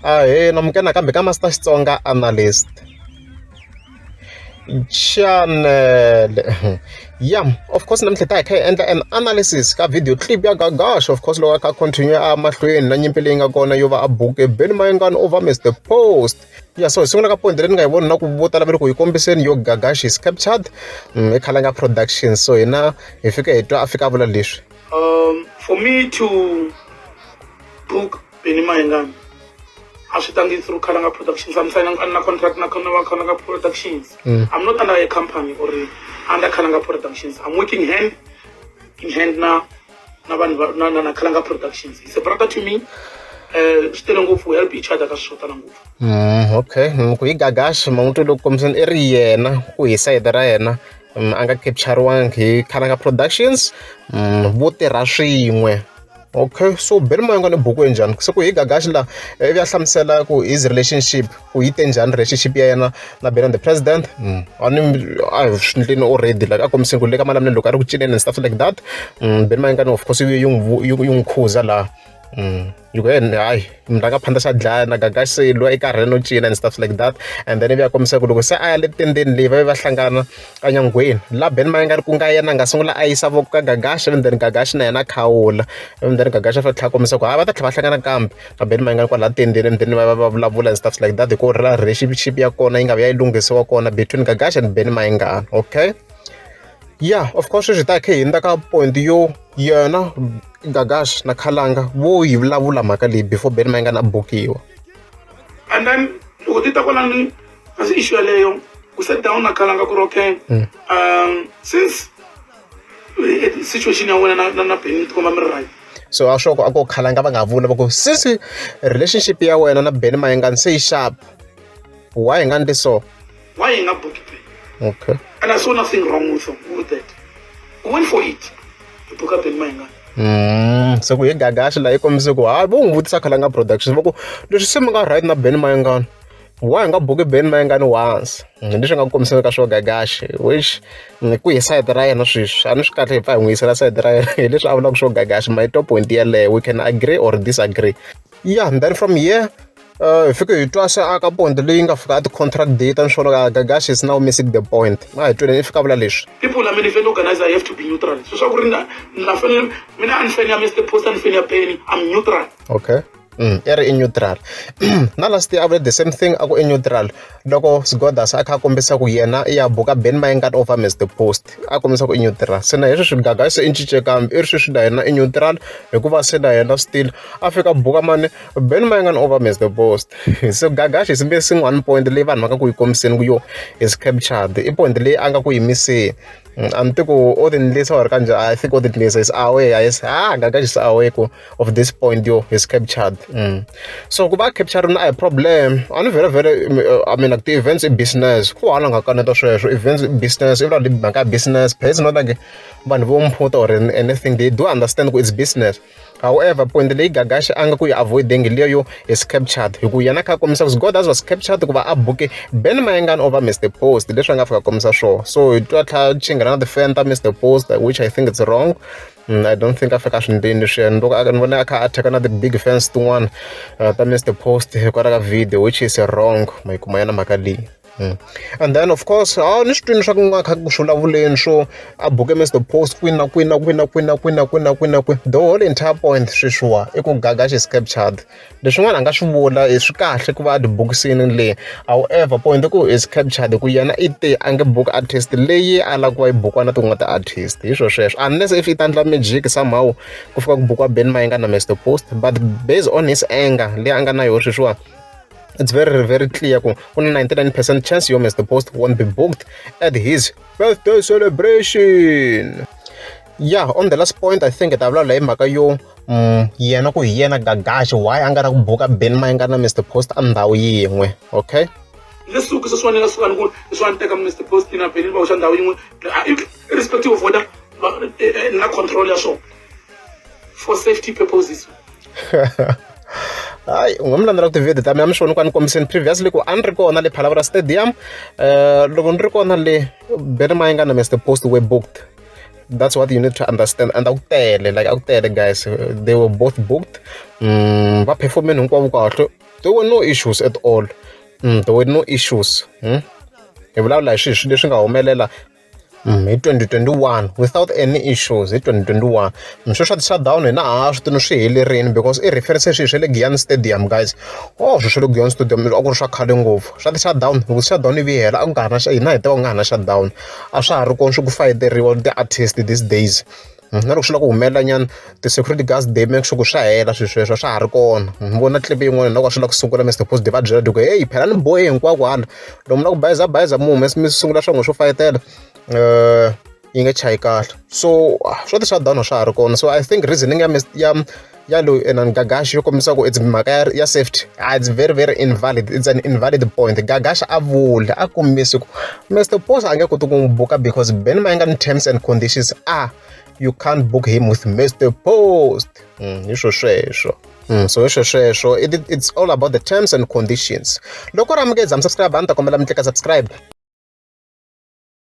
Ahee, namukela nakambe ka Master Xitsonga Analyst Channel. Yeah, of course namuntlha ta hi kha hi endla an analysis ka video clip ya Gagash, of course loko a kha continue a mahlweni na nyimpi leyi nga kona yo va a buke Benny Mayengani over Mr Post. Yeah, so hi sungula ka point leyi ni nga yi voni na ku vo tala va le ku yi kombiseni yo Gagash is captured i Khalanga Productions. So hina hi fike hi twa a fika a vula leswi. For me to book Benny Mayengani, a swi tangi through Khalanga Productions. I'm signing under contract na Khalanga Productions. I'm not under a company or under Khalanga Productions. I'm working hand in hand na vanhu na Khalanga Productions. He's a brother to me. Swi tele ngopfu, we help each other ka swilo swo tala ngopfu. Okay, ku hi Gagash ma n'wi twile ku kombiseni i ri yena ku hi sayiti ra yena a nga capture-wangi hi Khalanga Productions, vo tirha swin'we. Okay, so Benny Mayengani buku njhani? Se ku hi Gagash la ivi a hlamusela ku his relationship, ku yi te njhani relationship ya yena na Benny the President. A ni a hi swi ndleni already, like a kombiseni ku le ka Malamulele loko a ri ku cineni and stuff like that. Benny Mayengani of course yi n'wi khuza laha. Yi ku yena hayi murhangaphandla xa dlaya na Gagash se loyi i karhele no cina and stuff like that. And then ivi a kombisa ku loko se a ya le tendeni leyi va ve va hlangana enyangweni la Benny Mayengani ku nga yena a nga sungula a yisa voko ka Gagash, and then Gagash na yena a khawula, and then Gagash a fa tlhela a kombisa ku hayi va ta tlhela va hlangana kambe na Benny Mayengani kwala tendeni, and then va vulavula and stuff like that, hi ku ra relationship ya kona yi nga vuya yi lunghisiwa kona between Gagash and Benny Mayengani. Okay, yeah, of course sweswi hi ta hi kha hi hundza ka point yo yena Gagash na Khalanga vo yi vulavula mhaka leyi before Benny Mayengani a bukiwa. And then loko ti ta kwalani kasi issue yaleyo, ku sit down na Khalanga ku ri okay, since situation ya wena na Benny ti komba mi ri right. So a swo ku a ko Khalanga va nga vula va ku since relationship ya wena na Benny Mayengani se yi sharp, why hi nga ndli so? Why hi nga buki Benny? Okay. And I saw nothing wrong with that. We went for it, hi buka Benny Mayengani. Se ku hi Gagash la yi kombise ku hayi vo n'wi vutisa Khalanga Productions va ku leswi se mi nga right na Benny Mayengani, why hi nga buki Benny Mayengani once? Hi leswi nga kombiseni ka swo Gagash, which ku hi sayiti ra yena sweswi a ni swi kahle hi pfa hi n'wi yisela sayiti ra yena hi leswi a vulaka swo Gagash. My top point yeleyo, we can agree or disagree. Yeah, and then from here hi fike hi twa se a ka point leyi nga fika a ti-contract date ni swona Gagash is now missing the point. A hi tweleni i fika vula leswi. People, I mean, event organizer, I have to be neutral. So swa ku ri na fanele mina a ni fan ya Mr Post, a ni fan ya Benny, I'm neutral. Okay. I ri i neutral. Na last year a vule the same thing, a ku i neutral loko Sgodas a kha a kombisa ku yena i ya buka Benny Mayengani over Mr Post, a kombisa ku i neutral. Se na hi sweswi Gaga se i cince kambe i ri sweswi na yena i neutral hikuva se na yena still a fika buka mani Benny Mayengani over Mr Post. So Gagash is missing one point leyi vanhu va nga ku yi kombiseni ku yo is captured, i point leyi a nga ku yi miseni. A ni tiku o ti ndlisa or kanjhani. I think o ti ndlisa is aware. Yes, ah, Gagash is aware ku of this point yo is captured. So ku va captured na a hi problem. A ni vhele vhele, I mean, like, ti-events i business, ku hala nga kaneta sweswo. Events i business, i vula mhaka ya business, but it's not like vanhu vo mphuta or anything, they do understand ku it's business. However, point leyi Gagash a nga ku yi avoiding leyo yo is captured, hi ku yena kha a kombisa ku God was captured ku va a buke Benny Mayengani over Mr Post, leswi a nga fika kombisa swona. So hi twa tlha chingana na ti-fan ta Mr Post, which I think it's wrong. I don't think a fika swi ndleni leswiyani loko ni vona a kha a attack na ti-big fans tin'wana ta Mr Post hikwalaho ka video, which is wrong. Ma yi kuma yena mhaka leyi. And then of course a ni swi twini swa ku nga kha ku swi vulavuleni swo a buke Mr Post kwini na kwini na kwini na kwini na kwini na kwini na kwini na kwini. The whole entire point sweswiwa i ku Gagash is captured. Leswin'wana a nga swi vula i swi kahle ku va a tibukisini le, however point i ku is captured, ku yena i te a nge book artist leyi a lava ku va yi bukiwa na tin'wana ti-artist, hi swo sweswo, unless if i ta endla magic somehow ku fika ku bukiwa Benny Mayengani na Mr Post. But based on his anger leyi a nga na yona sweswiwa, it's very very clear ku ku na 99% chance yo Mr Post won't be booked at his birthday celebration. Yeah, on the last point, I think ta vulavula hi mhaka yo yena ku hi yena Gagash why a nga ra ku buka Benny Mayengani na Mr Post a ndhawu yin'we. Okay. Ni suki sweswiwani, ni nga suka ni ku leswiwani ni teka Mr Post na Benny va hoxa ndhawu yin'we, irrespective of whether na control ya swona, for safety purposes. Hayi, u nga mi landzela ku ti-video ta mina mi swi voni ku a ni kombiseni previously ku a ni ri kona le Phalaborwa Stadium. Loko ni ri kona le, Benny Mayengani na Mr Post were booked. That's what you need to understand. And a ku tele, like a ku tele guys, they were both booked. Va performeni hinkwavo kahle. There were no issues at all. There were no issues. Hi vulavula hi swilo leswi nga humelela hi 2021 without any issues hi 2021. Sweswo swa ti-shutdown hina ha swi tivi swi helerile because i reference swilo swa le Giyani Stadium, guys. Oh, swilo swa le Giyani Stadium a ku ri swa khale ngopfu swa ti-shutdown. Loko shutdown yi hela, a ku nga ha na, hina hi tiva ku nga ha na shutdown, a swa ha ri kona swi ku fayiteriwa ti-artist these days. Na loko swi lava ku humelela nyana, ti-security guards, they make sure ku swa hela swilo sweswo, a swa ha ri kona. Ni vona clip yin'wana loko a swi lava ku sungula, Mr Post va byela ku, "Hey, phela ni bohe hinkwako hala lomu la ku bayiza bayiza, mu humesa mi sungula swa n'we swo fayetela, yi nge chayi kahle." So swo ti-shutdown a swa ha ri kona. So I think reasoning ya loyi inani Gagash yo kombisa ku it's mhaka ya safety, it's very, very invalid. It's an invalid point. Gagash a vule a kombisi ku Mr Post a nge koti ku n'wi buka because Benny Mayengani terms and conditions are you can't book him with Mr Post. Hi swo sweswo. So hi swo sweswo, it's all about the terms and conditions. Loko ri amukeza mi subscribe, a ni ta kombela mi tlika subscribe.